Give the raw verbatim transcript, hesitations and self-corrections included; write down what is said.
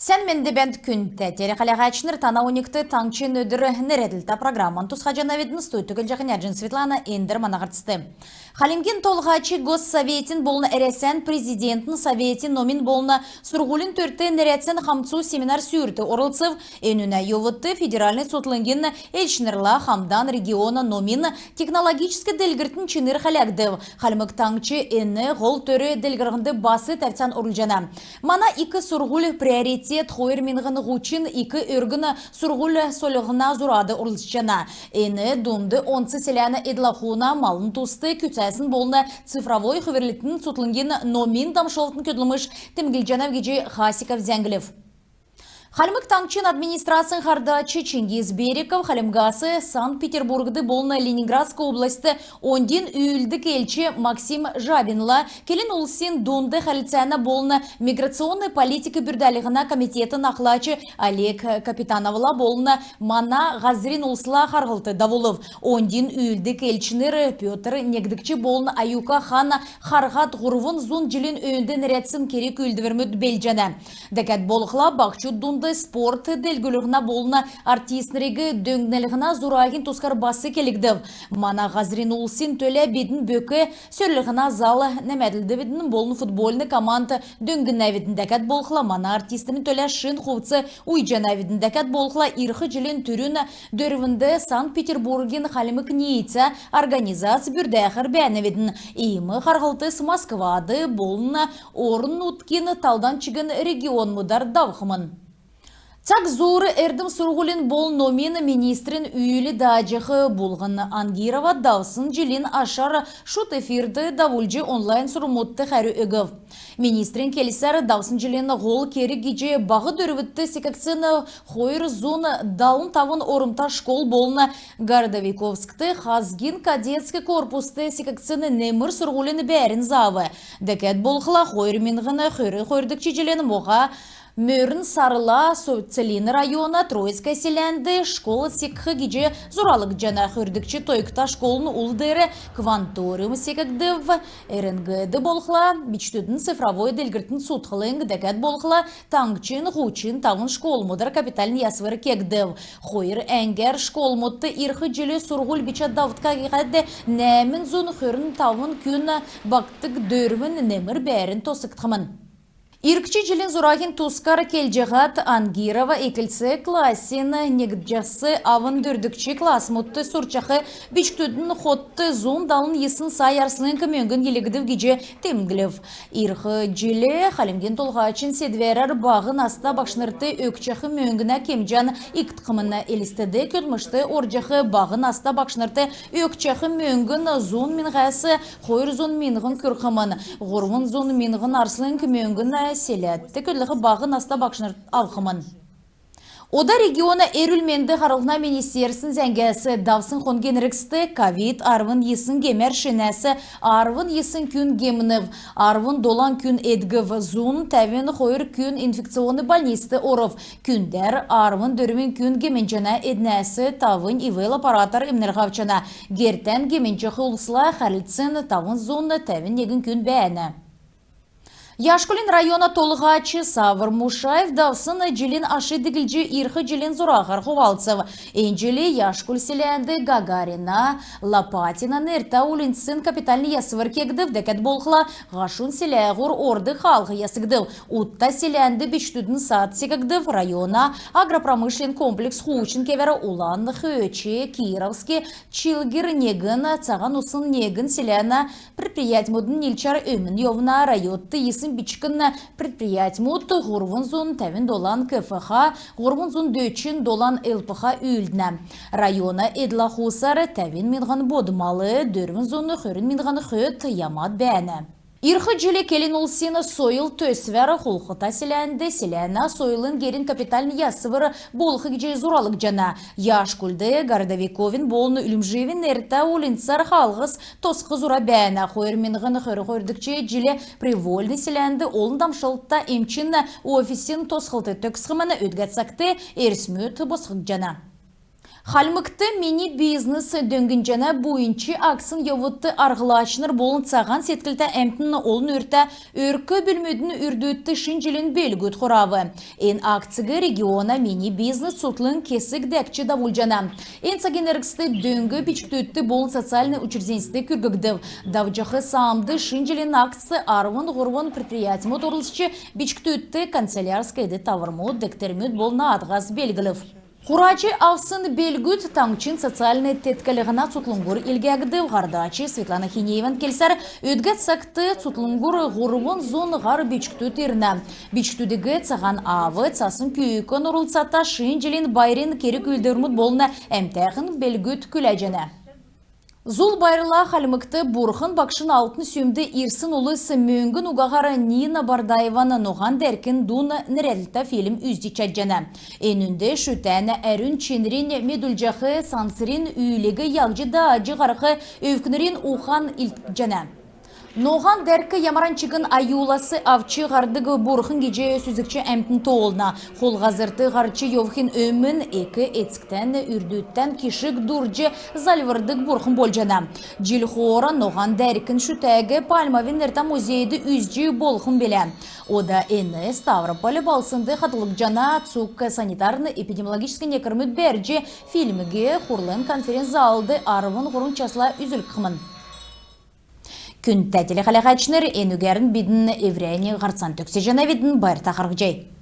Сән менд бәәнт, күндтә телехәләгәчнр! Тана оньгт «Таңһчин өдр» нерәдлтә программан тусхаҗанавидн. Студьд Түгәлҗәһин Эрҗн Светлана. Эндр мана һарцд. Хальмгин Толһач Госсоветин болн Әрәсән Президентин Советин номин болн сурһулин төрт нерәдсн хамцу семинар-сүүрт орлцв. Энүнә йовудт федеральн цутхлңгин элчнрлә хамдан региона номин, технологическ делгрлтин чинр хәләгдв. Хальмг Таңһч эн һол төр делгрлһнд бас тәвцән орулҗана. Мана ик сурһуль «Приоритет хойр миңһн һучн» ик өргн сурһуль сольлһна зурад орлцҗана. Эн дунд онц селәнә эдл-ахуна, малын туст күцәсн болн цифровой хүврлтин цутхлңгин номин дамшлтын көдлмш темдглҗәнәв гиҗ Хасиков зәңглв. Хальмг Таңһчин администрацин һардач Чингиз Бериков Хальмгас Санкт-Петербургд болн Ленинградск областьд оньдин үүлддг элч Максим Жабинла, келн улсин дунд хәрлцәнә болн миграционн политик бүрдәлһнә комитетин ахлач Олег Капитановла болн мана һазрин улсла харһлт давулв. Оньдин үүлддг элчнр Пётр Негдгч болн Аюка хан харһад һурвн зун җилин өөнд нерәдсн керг-үүлдврмүд белдҗәнә. Дәкәд болхла баһчуд дунд спорт делгрүллһнә болн артистнриг дөңнлһнә зураһин тускар бас келгдв. Мана һазрин улсин төлә бидн бөк сөрлһнә зал нәмәдлдвидн болн футбольн команд дөңнәвидн. Дәкәд болхла мана артистнрин төлә шин хувц уйҗанавидн. Дәкәд болхла ирх җилин түрүн дөрвнд Санкт-Петербургин хальмг ниицә организац бүрдәхәр бәәнәвидн. Иим харһлтс Москвад болн орн-нутгин талдан чигн регионмудар давхмн. Цаг зуур эрдм-сурһулин болн номин министрин үүл дааҗах Булһн Ангирова давсн җилин ашар шуд эфирд давулҗ онлайн сурврмудт хәрү өгв. Министрин келсәр, давсн җилин һол керг гиҗ Баһ Дөрвдт секгдсн хойр зун далн тавн ормта школ болн Городовиковскд хазгин кадетск корпуст секгдсн немр сурһулин бәәрн заав. Дәкәд болхла хойр миңһн хөрн хойрдгч җилин моһа мөрн сарла Целинн района Троицкое селәнд школ секх гиҗ зуралгдҗана. Хөрдгч тойгта школын ул деер кванториум секгдв. Эрңгд болхла бичкдүдин цифровой делгрлтин цутхлң, дәкәд болхла таңһчин һучн тавн школмудар капитальн ясвр кегдв. Хойр әңгәр школмудт ирх җил сурһуль бичә давтха гиһәд нәәмн зун хөрн тавн күн, багтдг дөрвн немр бәәрн тосхгдхмн. Иргч җилин зураһин тускар келҗәһәд, Ангирова эклц классин негдгчәс авн дөрвдгч классмудт сурчах бичкдүдин хотд зун далн йисн сай арслң мөңгн йилһгдв гиҗ темдглв. Ирх җил Хальмгин Толһачин седвәрәр баһ наста багшнрт өгчәх мөңгнә кемҗән икдхмн. Элстд көдлмшт орҗах баһ наста багшнрт өгчәх мөңгн зун миңһнәс хойр зун миңһн күрхмн. Һурвн зун миңһн арслң мөңгн селәдт көдлх баһ наста багшнр авхмн. Ода региона эрүл-менд харлһна министерствин зәңгәс. Давсн хонгин эргцд ковид арвн йисн гемәр шинәс арвн йисн күн гемнв, арвн долан күн эдгв, зун тәвн хойр күн инфекционн больницд орв. Күндәр арвн дөрвн күн гемнҗәнә, эднәс тавнь ИВЛ аппаратар эмнлһ авчана. Гертән гемнҗәх улсла хәрлцн тавн зун тәвн негн күн бәәнә. Яшкулин района толһач Савр Мушаев давсн җилин аш диглҗ, ирх җилин зураһар хувалцв. Эн җил Яшкуль селәнд Гагарина, Лопатина нертә уульнцин капитальн ясвр кегдв. Дәкәд болхла Һашун селәһүр ордг хаалһ ясгдв. Утта селәнд бичкдүдин сад секгдв. Района агропромышленн комплекс хуучн кевәр Улан Хөөч, Кировский, Чилгир негн, Цаһан Усн негн селәнә предприятьмудын нилчәр өмн йовна. Районд йисн бичкн предприятьмуд, һурвн зун тәвн долан КФХ, һурвн зун дөчн долан ЛПХ үүлднә. Района эдл-ахусар тәвн миңһн бод мал, дөрвн зун хөрн миңһн хөд, ямад бәәнә. Ирх җил келн улсин «Сойл» төсвәр Хулхта селәнд селәнә сойлын герин капитальн ясвр болх гиҗ зуралгдҗана. Яшкульд Городовиковин болн Үлмҗиевин нертә уульнцар хаалһс тосх зура бәәнә. Хойр миңһн хөрн хойрдгч җил Привольн селәнд олн дамшлтта эмчин офисин тосхлт төгсхмн. Өдгә цагт эрсмүд босхгдҗана. Хальмгт «Мини бизнес» дөңнҗәнә. Буйнч акцин йовудт арһлачнр болн цаһан седклтә әмтн олн үртә өрк-бүлмүдин үрдүдт шин җилин белгүд хурав. Эн акциг региона «Мини бизнес» цутхлң кесг дәкҗ давулҗана. Эн цагин эргцд дөң бичкдүдт болн социальн учрежденьст күрггдв. Давҗах саамд шин җилин акцд арвн һурвн предприятьмуд орлцҗ, бичкдүдт канцелярск эд-таврмуд, дегтрмүд болн наадһас белглв. Хураҗ авсн белгүд таңһчин социальн тетклһнә цутхлңгур илгәгдв. Һардач Светлана Хинееван келсәр, өдгә цагт цутхлңгур һурвн зун һар бичкдүд ирнә. Бичкдүдиг цаһан аав, цасн күүкн орлцата шин җилин байрин керг-үүлдврмүд болн әмтәхн белгүд күләҗәнә. Зул байрла Хальмгт Бурхн Багшин алтн сүмд ирсн улс мөңгн угаһар Нина Бардаеван «Ноһан Дәркин дун» нерәдлтә фильм үзҗ чадҗана. Энүнд шүтән әрүн чинринь медүлҗәх, сансрин үүлиг яһҗ дааҗ һарх өвкнрин ухан илдкҗәнә. Ноһан Дәрк ямаран чигн аюлас авч һардг бурхн гиҗ сүзгч әмтн тоолна. Хол һазрт һарч йовхин өмн эк-эцктән, үрдүдтән кишг дурдҗ зальврдг бурхн болҗана. Җил хооран Ноһан Дәркин шүтәг Пальмовин нертә музейд үзҗ болхмн билә. Ода эн Ставрополь балһснд хадһлгдҗана. Цуг санитарн-эпидемиологическ некврмүд бәрҗ, фильмиг хурлын конференц-залд арвн һурвн часла үзүлхмн. Күндтә телехәләһәчнр, энүгәрн бидн эврәннь һарцан төгсәҗәнәвидн. Байрта харһцхай.